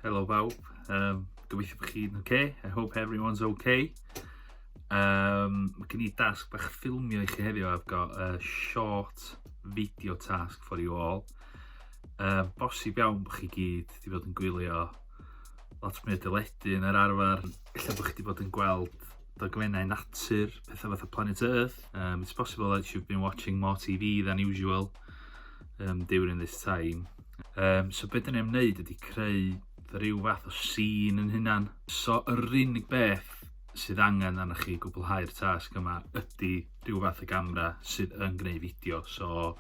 Helo bawb. Gobeithio bod chi'n okay. I hope everyone's okay. Mae gen i dasg bach ffilmio i chi heddiw. I've got a short video task for you all. Bosib iawn bod chi gyd wedi bod yn gwylio lot mwy o deledu yn yr arfer. Ella bod chi wedi bod yn gweld dogfennau natur, pethau fatha Planet Earth. It's possible that you've been watching more TV than usual during this time. So beth dyn ni am wneud ydy creu rhyw fath o scene yn hunan. So yr unig beth sydd angen arnoch chi gwblhau'r tasg yma ydy rhyw fath o gamera sydd yn gwneud fideo. So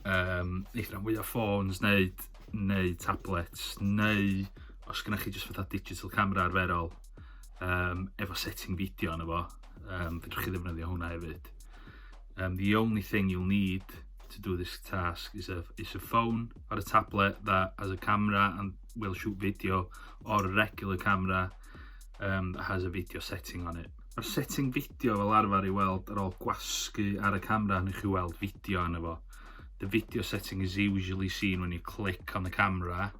neith rhan fwyaf ffôns wneud, neu tablets, neu os gennych chi jyst fatha digital camera arferol efo setting fideo arno fo, fedrwch chi ddefnyddio hwnna hefyd. The only thing you'll need to do this task is a phone or a tablet that has a camera and will shoot video, or a regular camera that has a video setting on it. Mae'r setting fideo fel arfer i weld ar ôl gwasgu ar y camera, newch chi weld fideo arno fo. The video setting is usually seen when you click on the camera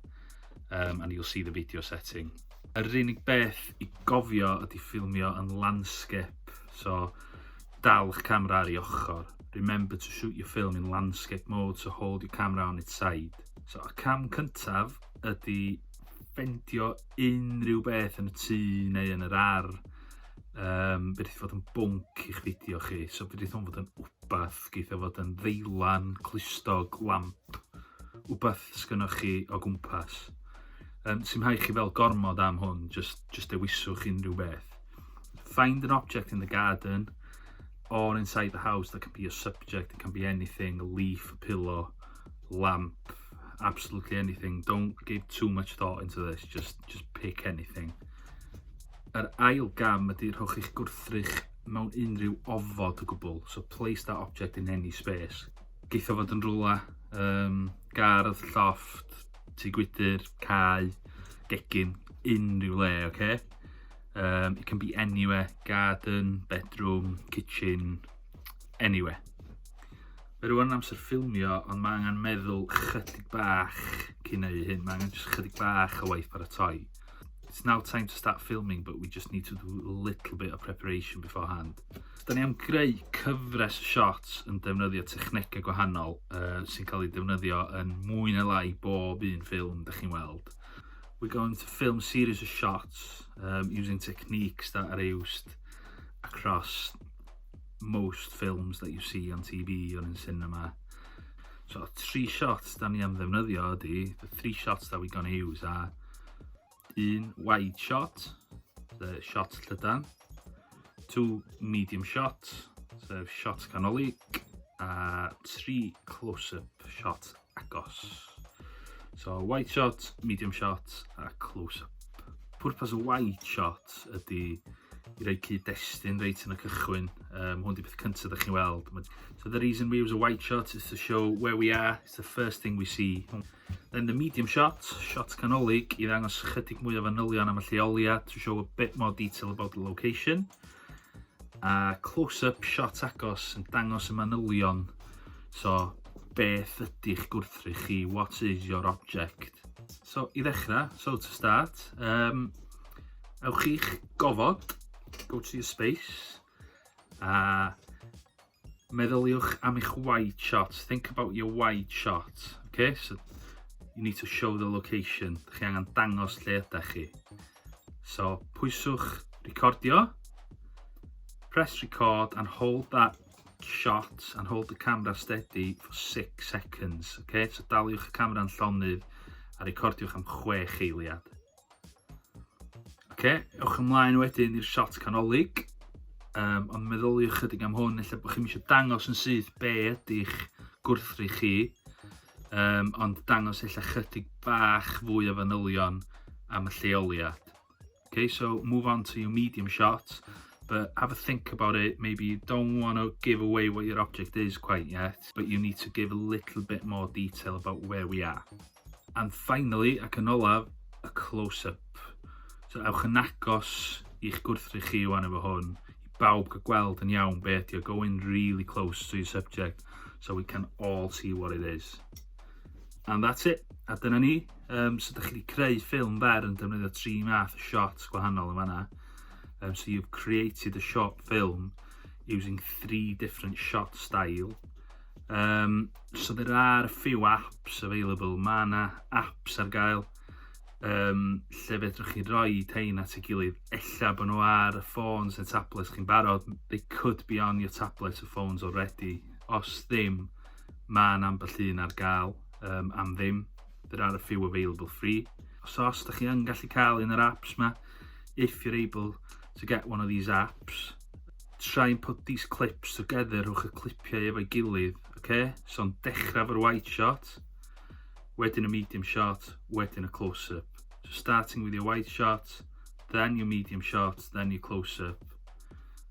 and you'll see the video setting. Yr unig beth i gofio ydy ffilmio yn landscape, so dal eich camera ar ei ochr. Remember to shoot your film in landscape mode, so hold your camera on its side. So, y cam cyntaf ydy ffendio unrhyw beth yn y tŷ neu yn yr ardd fedrith fod yn bwnc i'ch fideo chi. So fedrith hwn fod yn wbath, geith o fod yn ddeilan, clustog, lamp, wbath sgynnoch chi o gwmpas. Sy'm rhaid chi feddwl gormod am hwn, just dewiswch unrhyw beth. Find an object in the garden or inside the house that can be a subject. It can be anything, a leaf, a pillow, lamp, absolutely anything. Don't give too much thought into this, just pick anything. Yr ail gam ydy rhowch eich gwrthrych mewn unrhyw ofod o gwbl. So place that object in any space. Geith o fod yn rwla, gardd, llofft, tŷ gwydyr, cae, gegin, unrhyw le, okay? It can be anywhere, garden, bedroom, kitchen, anywhere. Mae rwan amser ffilmio, ond mae angen meddwl chydig bach cyn neud hyn. Mae angen just chydig bach o waith paratoi. It's now time to start filming, but we just need to do a little bit of preparation beforehand. Da ni am greu cyfres o shots yn defnyddio technegau gwahanol sy'n cael ei defnyddio yn mwy neu lai bob un ffilm da chi'n weld. We're going to film series of shots using techniques that are used across most films that you see on TV or in cinema. So, tri shots da ni am ddefnyddio ydy, the three shots that we're going to use are un wide shot, the shot llydan, two medium shots, sef shot canolig, a tri close-up shot agos. So wide shot, medium shot a close-up. Pwrpas y wide shot ydy i roi cyd-destun reit yn y cychwyn. Hwn di beth cyntaf ydych chi'n weld. So the reason we use a wide shot is to show where we are. It's the first thing we see. Then the medium shot, shot canolig, i ddangos chydig mwy o fanylion am y lleoliad, to show a bit more detail about the location. A close-up shot agos yn dangos y manylion. So, beth ydy'ch gwrthrych chi? What is your object? So, i ddechrau, so to start, ewch i'ch gofod, go to your space, a meddyliwch am eich wide shot. Think about your wide shot. Okay, so you need to show the location. Chi angen dangos lle ydych chi. So, pwyswch recordio, press record and hold that shot and hold the camera steady for 6 seconds. Okay, so daliwch y camera'n llonydd a recordiwch am 6 eiliad. Okay, ewch ymlaen wedyn i'r shot canolig. Ond meddyliwch chydig am hwn, ella bod chi'n eisiau dangos yn syth be ydy'ch gwrthrych chi. Ond dangos ella chydig bach fwy o fanylion am y lleoliad. Okay, so move on to your medium shot, but have a think about it. Maybe you don't want to give away what your object is quite yet, but you need to give a little bit more detail about where we are. And finally, ac yn olaf, a close-up. So ewch yn agos i'ch gwrthrych chi wan efo hwn, i bawb gael gweld yn iawn be ydi o. Go in really close to your subject so we can all see what it is. And that's it. A dyna ni. So da chi wedi creu ffilm fer yn defnyddio tri math o shots gwahanol yn fanna. So you've created a short film using three different shot style. So there are a few apps available. Mae yna apps ar gael lle fedrwch chi roi hein at ei gilydd. Ella bod nhw ar y ffôns neu tablets chi'n barod. They could be on your tablets or phones already. Os ddim, mae yna ambell un ar gael am ddim. There are a few available free. So os da chi yn gallu cael un o'r apps ma, if you're able to get one of these apps, try and put these clips together, rhowch y clipiau efo'i gilydd, okay? So yn dechrau efo'r wide shot, wedyn y medium shot, wedyn y close-up. So starting with your wide shot, then your medium shot, then your close-up.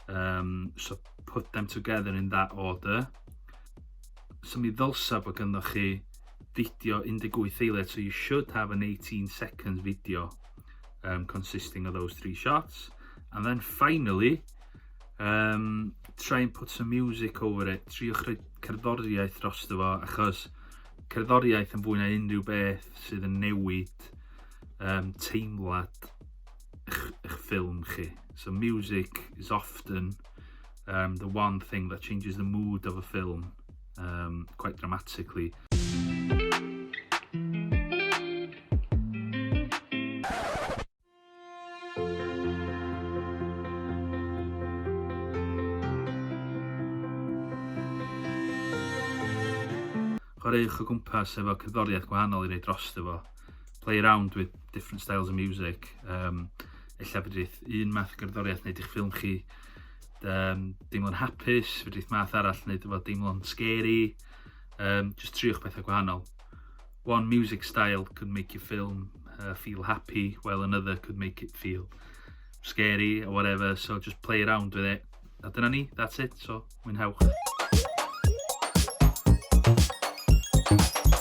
So put them together in that order. So mi ddylsa bod ganddo chi fideo 18 eiliad, so you should have an 18 seconds video consisting of those three shots. And then finally, try and put some music over it. Triwch rhoi cerddoriaeth drosto fo, achos cerddoriaeth yn fwy na unrhyw beth sydd yn newid teimlad eich ffilm chi. So music is often the one thing that changes the mood of a film quite dramatically. Chwaraewch o gwmpas efo cerddoriaeth gwahanol i roi drosto fo. Play around with different styles of music. Ella fedrith un math o gerddoriaeth wneud i'ch ffilm chi deimlo'n hapus, fedrith math arall wneud efo deimlo'n scary. Just triwch pethau gwahanol. One music style could make your film feel happy, while another could make it feel scary or whatever. So just play around with it. A dyna ni, that's it. So, mwynhewch.